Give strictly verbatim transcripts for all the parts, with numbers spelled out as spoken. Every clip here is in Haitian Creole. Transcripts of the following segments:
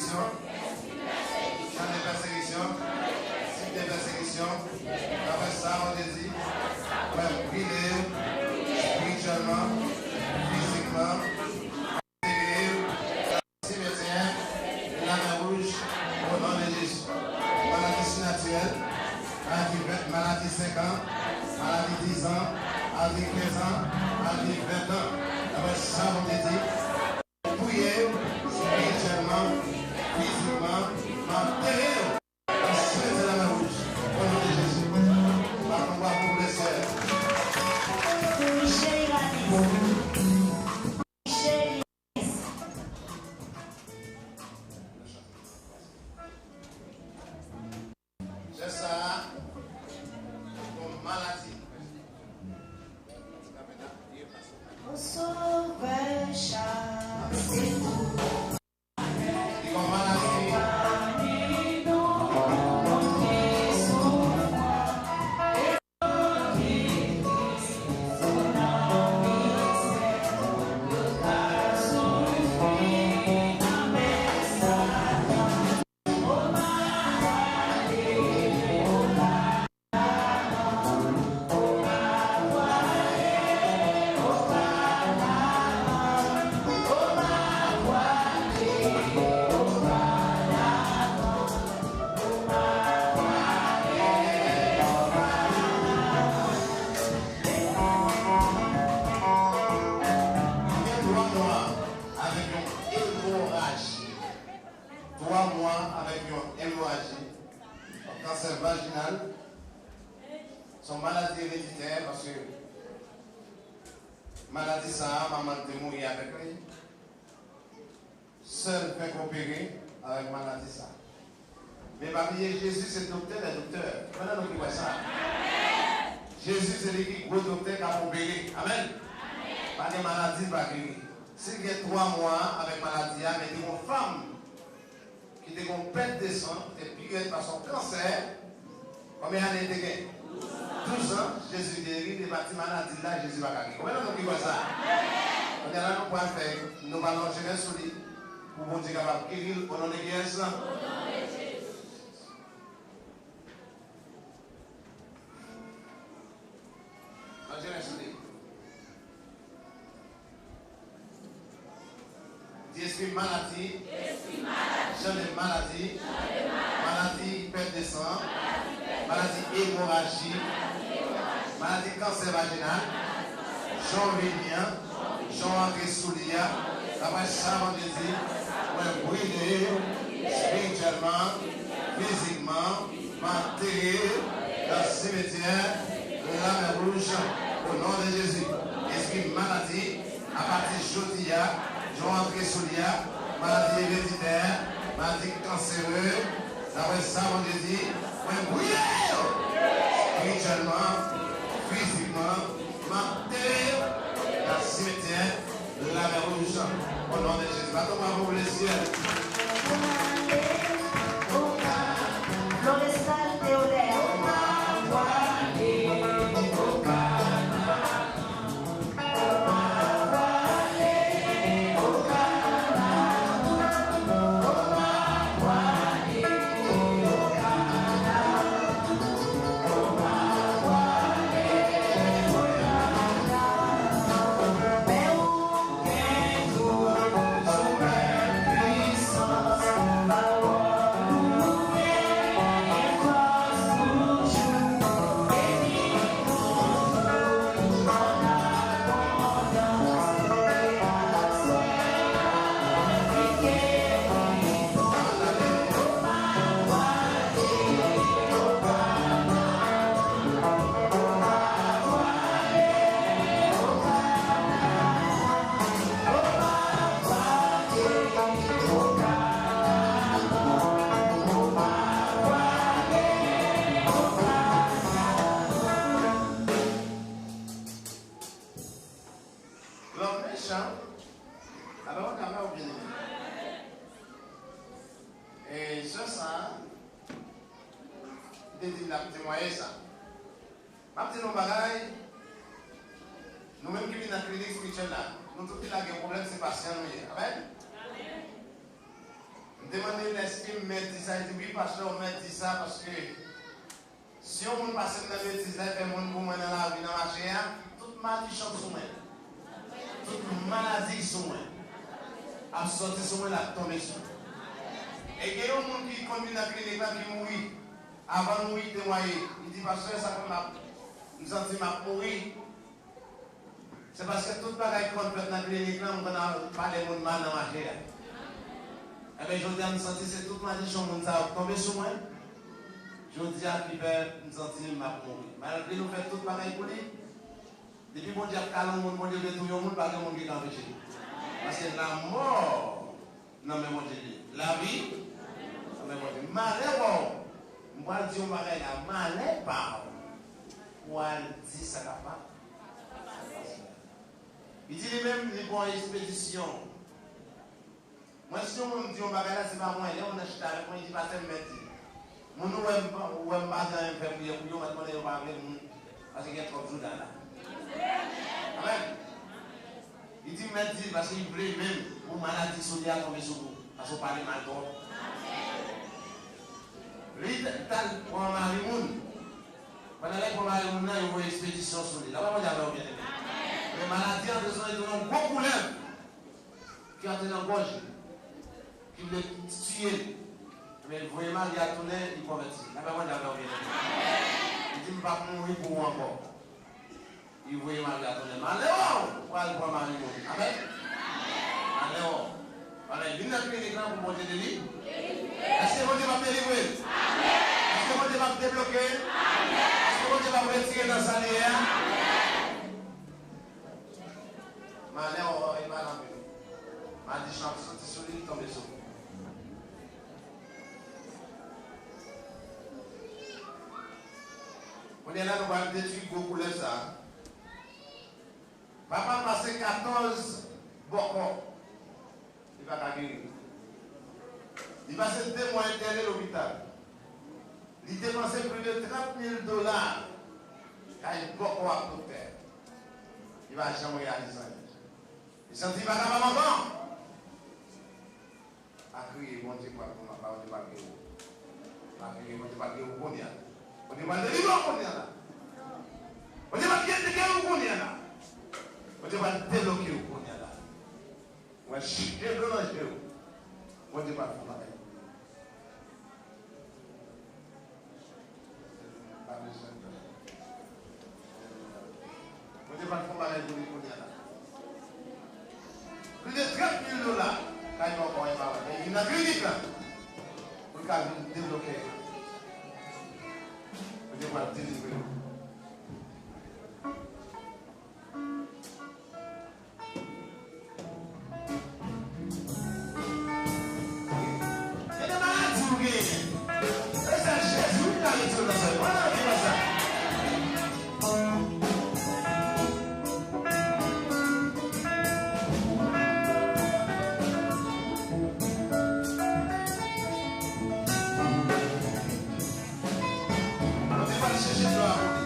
Jan de pèsekisyon, tip de pèsekisyon, daprè sa Bondye di, mwen brile yo espirityèlman, fizikman, antere yo nan simetyè Lamè Wouj, o non de Jezi. Maladi sinatirèl, maladi ven, maladi senk an, maladi diz an, maladi kenz an, maladi ven an, daprè sa Bondye di, priye yo espirityèlman, fizikman, m antere yo nan simetyè Lamè Wouj, o non de Jezi. Bat yon bravo pou Lesenyè. Michel Iranis. Michel Iranis. Jès sa a, yon maladi. Sovè chase tou. Yon maladi. Gen twa mwa avèk yon emoraji. Twa mwa avèk yon emoraji, yon kansè vajinal. Se yon maladi ereditè, paske maladi sa a, manman l te mouri avèk li. Sè l fèk opere avèk maladi sa a. Men pa bliye, Jezi se doktè dè doktè. Konbyen nan nou ki kwè sa? Jezi se li ki gwo doktè k ap opere. Amèn. Pa gen maladi l pa geri. Si l gen twa mwa avèk maladi a, men te gen yon fanm ki te gen yon pèt de san, te pi rèd pase yon kansè. Konbyen ane l te gen? Douz an. Jezi geri l, e pa ti maladi la Jezi pa ka geri. Konbyen nan nou ki kwè sa? Kounye a la, nou pral fè, nou pral lonje men sou li, pou Bondye kapab geri l, o non de kiyès? Lonje men sou li. Di espri maladi, jan de maladi, maladi pèt de san, maladi emoraji, maladi kansè vajinal, jan w vini an, jan w antre sou li a, daprè sa Bondye di, mwen brile yo espirityèlman, fizikman, m antere yo nan simetyè Lamè Wouj, o non de Jezi. Espri maladi, apati jodi a, jan w antre sou li a, maladi ereditè, maladi kansere, daprè sa Bondye di, mwen brile yo espirityèlman, fizikman, m antere yo nan simetyè Lamè Wouj, o non de Jezi. Bat yon bravo pou Lesyèl. Florestal Théodère. Lòm mechan, alò, w ka wè w byeneme. E sè sa a, li te di l ap temwaye sa. M ap di nou yon bagay, nou menm ki vin nan klinik espirityèl la, nou tout ki la gen pwoblèm, se pasyan nou ye. Amèn? M M te mande l, èske m mèt di sa? Li di, wi, pastè, ou mèt di sa, paske si yon moun pase m nan legliz la, fè moun pou mwen nan lari, nan mache a, tout madichon sou mwen. Tout maladi sou mwen. Ap soti sou mwen, l ap tonbe sou mwen. E gen yon moun ki konn vin nan klinik la ki mouri. Avan l mouri, li temwaye. Li di, pastè, sa fè m ap, m santi m ap mouri. Se paske tout bagay ki konn fèt nan klinik la, m konn al pale moun mal nan mache a. Enben, jodi a, m santi se tout madichon moun sa yo k tonbe sou mwen. Jodi a, ki fè m santi m ap mouri. Malgre nou fè tout bagay pou li, depi Bondye ap kale yon moun, Bondye vle touye yon moun, pa gen moun ki ka anpeche li. Paske lanmò nan men Bondye li ye. Lavi nan men Bondye. Malè pa w. M pral di yon bagay la. Malè pa w pou al di sa k ap pa-, li di li menm, li pran yon ekspedisyon. Mwen, si yon moun di yon bagay la, se pa mwen. Lè yon nan chita avèk mwen, li di, pastè, m mèt di. Moun ou wè m, ou wè m pa janm fè priyè pou yo, mwen konnen yo pa vle moun. Paske gen twòp jouda la. Amèn. Li di, m mèt di l, paske li vle menm pou maladi sou li a tonbe sou ou. Paske w pale mal twòp. Li t-, t al pran mari moun. Pandan l al pran mari moun nan, yo voye ekspedisyon sou li. Lapè Bondye avè w, byeneme. Men maladi an te sonje tounen yon gwo koulèv ki antre nan gòj li, ki vle tiye l. Men l voye mari a tounen, li konvèti. Lapè Bondye avè w, byeneme. Li di, m p ap mouri pou ou ankò. Li voye mari a tounen. Malè w, ou pral pran mari moun. Amèn. Malè w. Malè, vin nan klinik la pou Bondye delivre. Èske Bondye p ap delivre? Èske Bondye p ap debloke? Èske Bondye p ap retire nan sa li ye a? Malè w, e pa lanmè. Madichon ap soti sou li, li tonbe sou ou. Kounye a la, nou pral detwi gwo koulèv sa a. Papa pase katòz bòkò. Li pa ka geri. Li pase de mwa entène lopital. Li depanse plis de trant mil dola kay bòkò ak doktè. Li pa janm reyalize anyen. Li santi li pa kapab ankò. Pa kriye, Bondye pral pran, Bondye pral geri w. Pa kriye, Bondye pral geri w kounye a. Bondye pral delivre w kounye a la. Bondye pral geri, geri w kounye a la. Bondye pral debloke w kounye a la. Wè, cheve nan je w. Bondye pral fè yon bagay. Pa bezwen pè. Bondye pral fè yon bagay pou li kounye a la. Plis de trant mil dola kay bòkò e pa wè. Men vin nan klinik la pou l ka vin debloke. Bondye pral delivre l. Gen de maladi ou genyen. Se sèl Jezi wi ki ka retire w nan sa yo. Ann antre nan sa. Bondye pral chèche dlo a pou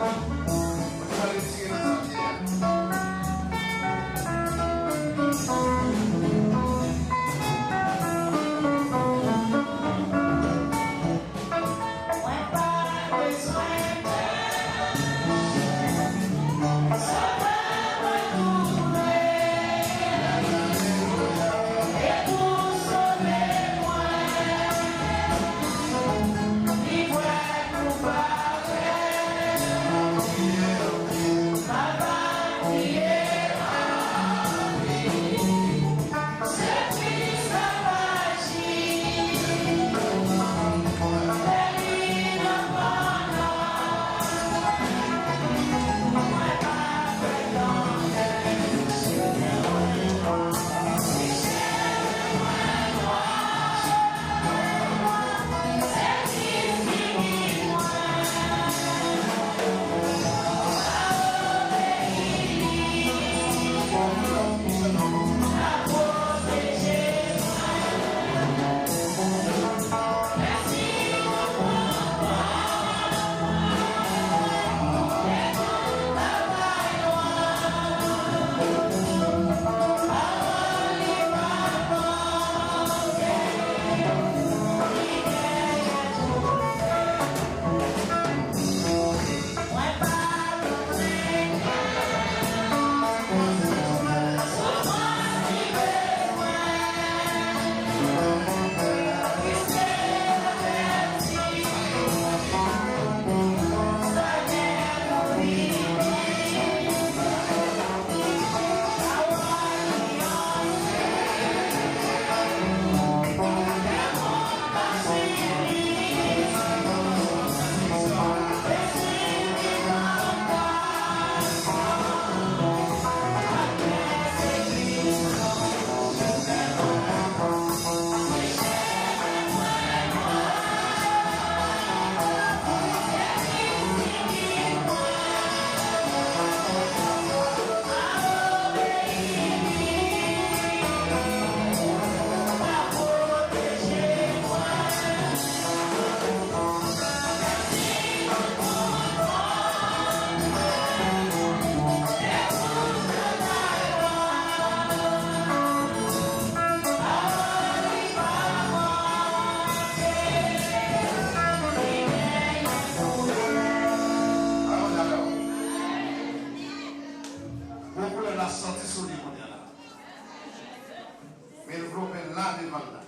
devan l la.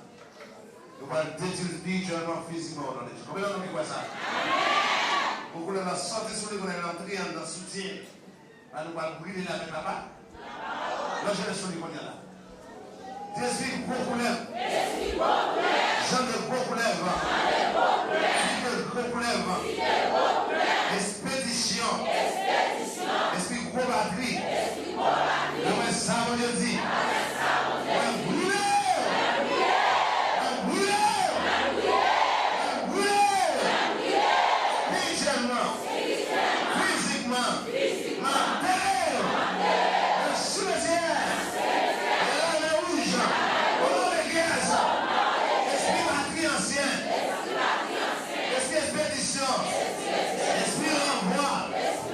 Yo pral detwi l espirityèlman, fizikman, o non de Jezi. Konbyen nan nou ki kwè sa? Gwo koulèv la sòti sou li, kounye a l antre anndan soutyen. La nou pral brile l avèk la pa-, nan Jenèz sou li kounye a la. Detwi gwo koulèv. Jan de gwo koulèv. Fi de gwo koulèv. Espedisyon. Espri gwo batri. Daprè sa Bondye di, mwen brile w! Mwen brile w! Mwen brile w! Espirityèlman, fizikman, m antere w nan simetyè lame wouj, o non de Jezi. Espri batri ansyen, espri espedisyon, espri ranvwa,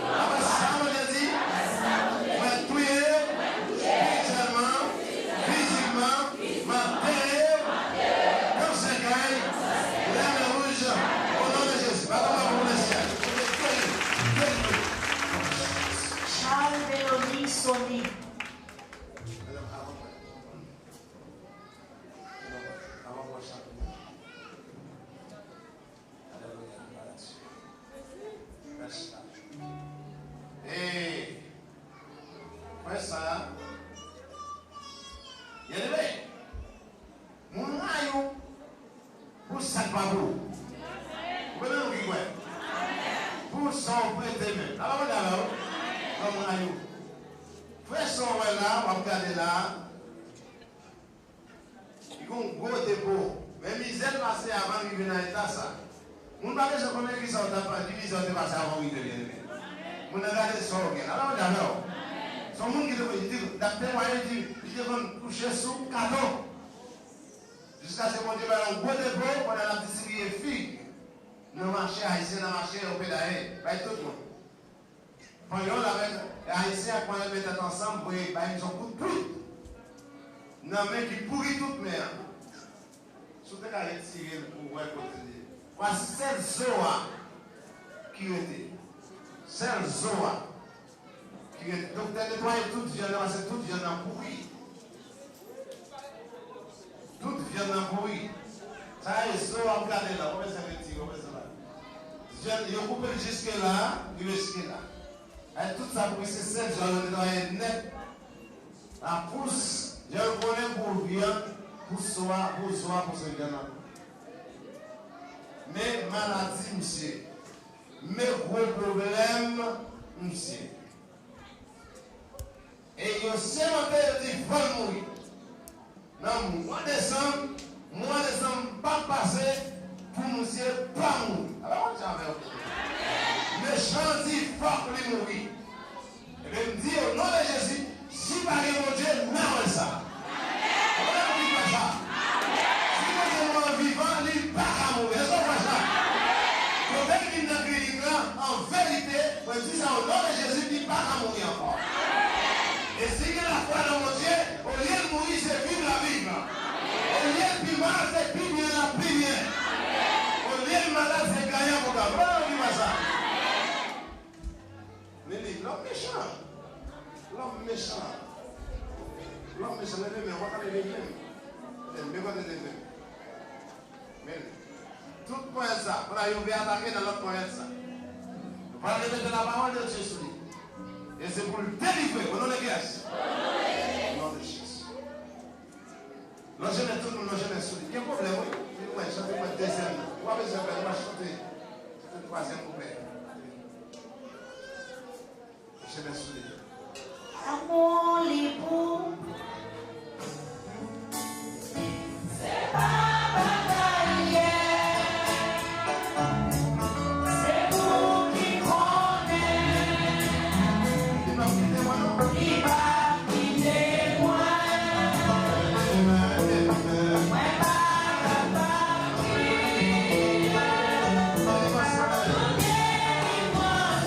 daprè sa Bondye di, mwen touye w espirityèlman, fizikman, m antere w nan sèkèy lame wouj, o non de Jezi. Bat anba pou Lesyèl. Delivre, delivre. Charles Mélanie Sony. Alelouya. Frè sa, frè sa, byeneme, moun rayi w pou sa k pa pou ou. Ou menm ki kwè? Pou sa w prete menm. La pawòl la, la, wi. Moun rayi w. Frè sa w wè la, w ap gade la. Li gon gwo depo. Men mizè l pase avan l rive nan eta sa. Moun pa bezwen konnen kisa w t ap pase, ki mizè w te pase avan w rive, byeneme. Moun nan gade sa w gen. Ala w di avè w. Se yon moun ki te konn, li te, l ap temwaye, li di, li te konn kouche sou katon. Jiskaske Bondye ba l yon gwo depo, pandan l ap distribiye fig nan mache ayisyen, nan mache Opedaye, bay tout moun. Panyòl avèk Ayisyen ak Panyòl met tèt ansanm, voye bay misyon kout pwit nan men ki pouri tout men an. Si w te ka retire l pou w wè kote l ye. Vwasi sèl zo a ki rete. Sèl zo a ki rete. Doktè netwaye tout vyann nan, paske tout vyann nan pouri. Tout vyann nan pouri. Sa e zo w ap gade la, w bezwen retire, w bezwen la. Vyann, yo koupe l jiske la, li rete jiske la. Ay, tout sa pouri, se sèl zo a yo netwaye nèt. Lapous, jan yo konnen pou vyann, pou zo a, pou zo a, pou se vyann nan. Men maladi, misye. Men gwo pwoblèm, misye. E yo semante, yo di fò l mouri. Nan mwa desanm, mwa desanm p ap pase pou misye pa mouri. Ala yon ti afè. Mechan di fòk li mouri. Ebyen, m di, o non de Jezi, si pa gen Bondye, n a wè sa. Mwen menm ki kwè sa. Si Bondye mwen vivan, li pa ka mouri. Èske w kwè sa? Kote l vin nan klinik la, an verite, mwen di sa o non de Jezi, li pa ka mouri ankò. E si gen lafwa nan Bondye, olye l mouri, se viv l ap viv. Olye l pi mal, se pi byen l ap pi byen. Olye l malad, se ganyan pou l ap. Mwen menm ki kwè sa. Men li, lòm mechan. Lòm mechan. Lòm mechan, leve men, w pa ka leve men. Men, men kote leve men. Men li. Tout ponyèt sa, pandan yo vle atake nan lòt ponyèt sa. Nou pral repete lapawòl de Dye sou li. E se pou l delivre, o non de Jezi. O non de Jezi. Lòt jenès, tout moun lòt jenès sou li. Gen pwoblèm, wi. Li mwen chante mwen dezyèm nan. Ou pa bezwen pè, nou va chante. Se twazyèm kouplè. Lòt jenès sou li. Amou li pou. Se pa bagay yè. Se ou ki konnen. Li p ap kite mwen, non. Li p ap kite mwen. Mwen pa kapab kriye. Pou delivrans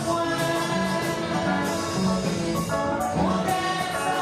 mwen. Poutèt sa,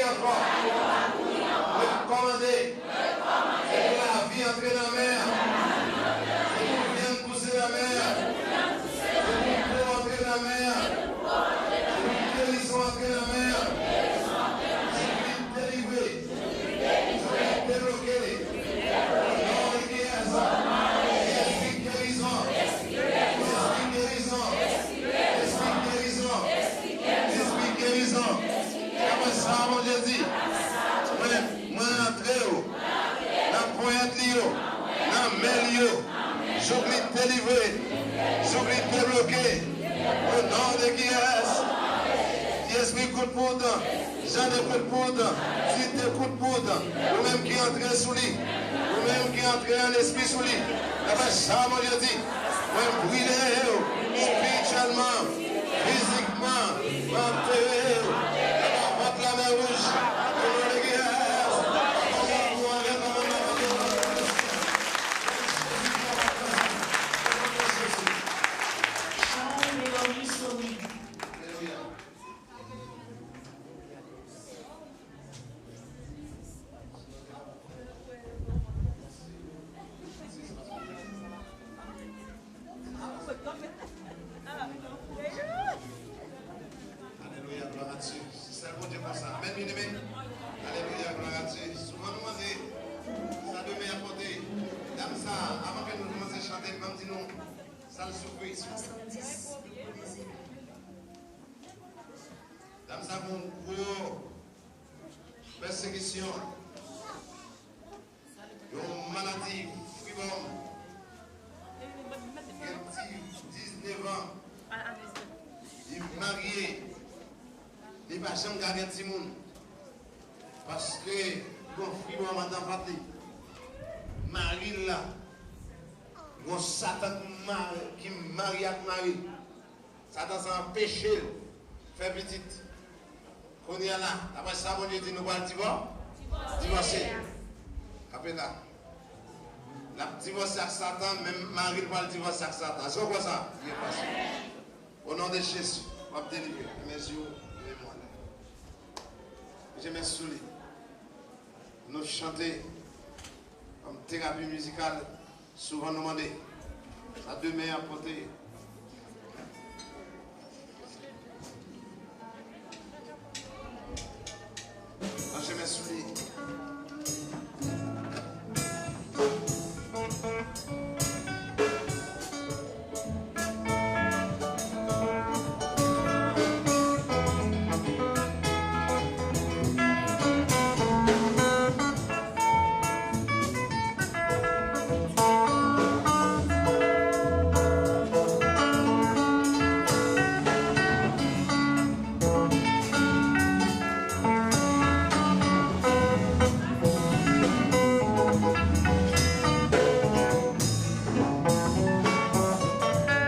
Mwen kòmande pou lavi antre nan men an. Se pou vyann pouse nan men an. Se pou po antre nan men an. Se pou gerizon antre nan men an. Se pou li delivre. Se pou li debloke. O non de Jezi. Espri gerizon. Espri gerizon. Espri gerizon. Espri gerizon. Espri gerizon. Apre sa, Bondye di, mwen, mwen antre yo nan ponyèt li yo, nan men li yo, jouk li delivre, jouk li debloke, o non de kiyès? Ti espri kout poud, jan de kout poud, ti de kout poud, ou menm ki antre sou li, ou menm ki antre an espri sou li, apre sa, Bondye di, mwen brile yo espirityèlman, fizikman, mwen antere yo anba vant Lanmè Wouj. O non de Jezi. Alelouya. Alelouya, glwa a Dye. Se sèl Bondye konsa. Amèn, byeneme. Alelouya, glwa a Dye. Souvan nou mande sa demen ap pote. Dam sa, avan ke nou kòmanse chante, ban m di nou sa l soufri. Swasanndis. Dam sa gen yon gwo pèsekisyon. Yon maladi fribòm. Gen ti diznèf an. Li marye. Li pa janm ka gen timoun. Paske gon fribòm anndan vant li. Mari l la. Gon Satan ki ma-, ki marye ak mari l. Satan sa anpeche l fè pitit. Kounye a la, daprè sa Bondye di, nou pral divò-, divòse. Kanpe la. L ap divòse ak Satan, menm mari l pral divòse ak Satan. Èske w kwè sa? Byen pase. O non de Jezi, w ap delivre. Fèmen je w, leve men w anlè. Mete men sou li. Nou chante kòm terapi mizikal. Souvan nou mande sa demen an pote. Nan chemen sou li.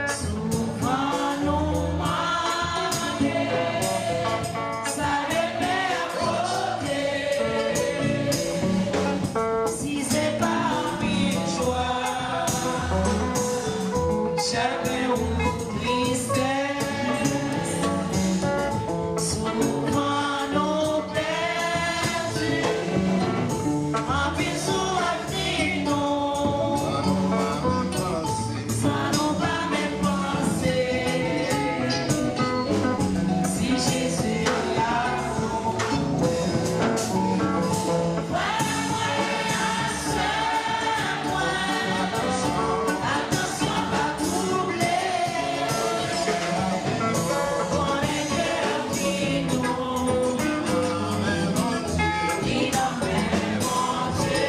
Souvan nou mande sa demen ap pote. Si se pa anpil jwa, chagren ou tristès, souvan nou pèdi anpil sou avni nou. Sa nou pa menm panse. Si Jezi la pou mwen, frè mwen, sè mwen, atansyon pa twouble. Konnen ke lavi nou, li nan men Bondye.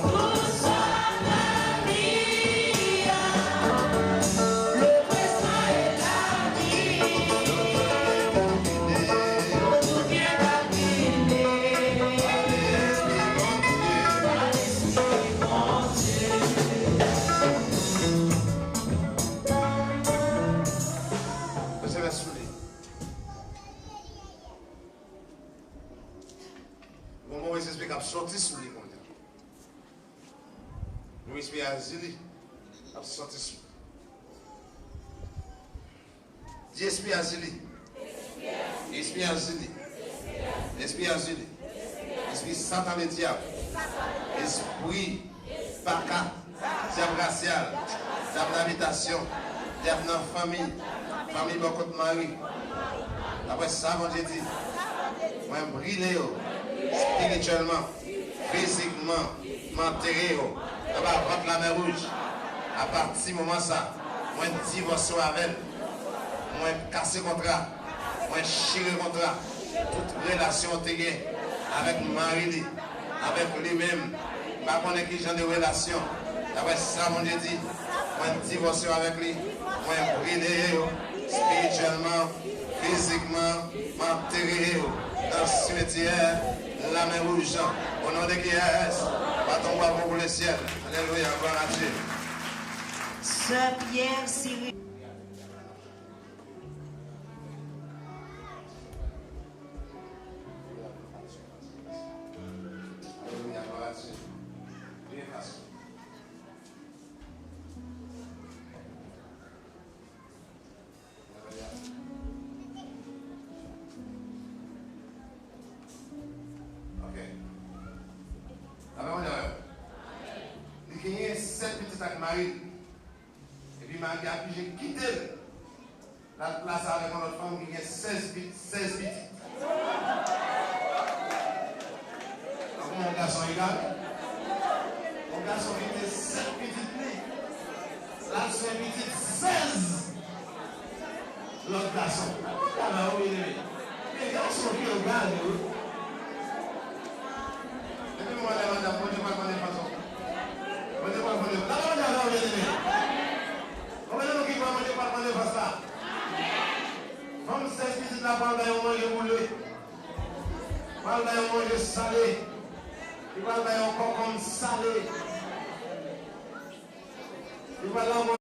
Pou sa lavi a, le prezan e lavni, nou tout byen kalkile pa Lespri Bondye. Mete men sou li. Gon move espri k ap soti sou li kounye a. Gon espri Azili ap soti sou li. Di espri Azili. Espri Azili. Espri Azili. Espri Satan Ledyab. Espri Paka. Dyab rasyal. Dyab nan abitasyon. Dyab nan fanmi. Fanmi bò kot mari. Daprè sa Bondye di, mwen brile yo espirityèlman, fizikman, m antere yo anba vant Lamè Wouj. Apati moman sa, mwen divòse w avè l. Mwen kase kontra. Mwen chire kontra. Tout relasyon w te gen avèk mari li, avèk li menm, m pa konnen ki jan de relasyon. Daprè sa Bondye di, mwen divòse w avèk li. Mwen brile yo espirityèlman, fizikman, m antere yo nan simetyè Lamè Wouj. O non de kiyès? Bat yon bravo pou lesyèl. Alelouya, glwa a Dye. Sè Pyè Siri. Alelouya, glwa a Dye. Byen fason. Alelouya. Ok. Amen, amen. Li genyen sèt pitit ak mari l. Epi mari a oblije kite l. L al plase avèk yon lòt fanm ki gen sèz pit-, sèz pitit. Donk, yon gason egare. Yon gason ki te sèt pitit li, l al fè pitit sèz lòt gason. Gade, ou byen eme. Men gason ki egare, wi. Epi mwen, lè madanm, Bondye pral pran defans ou. Bondye pral pran defans. Gade, Bondye pral pran defans la. Konbyen nan nou ki kwè Bondye pral pran defans la? Fanm sèz pitit la pral bay yon manje boule. Pral bay yon manje sale. Li pral bay yon konkonm sale. Li pral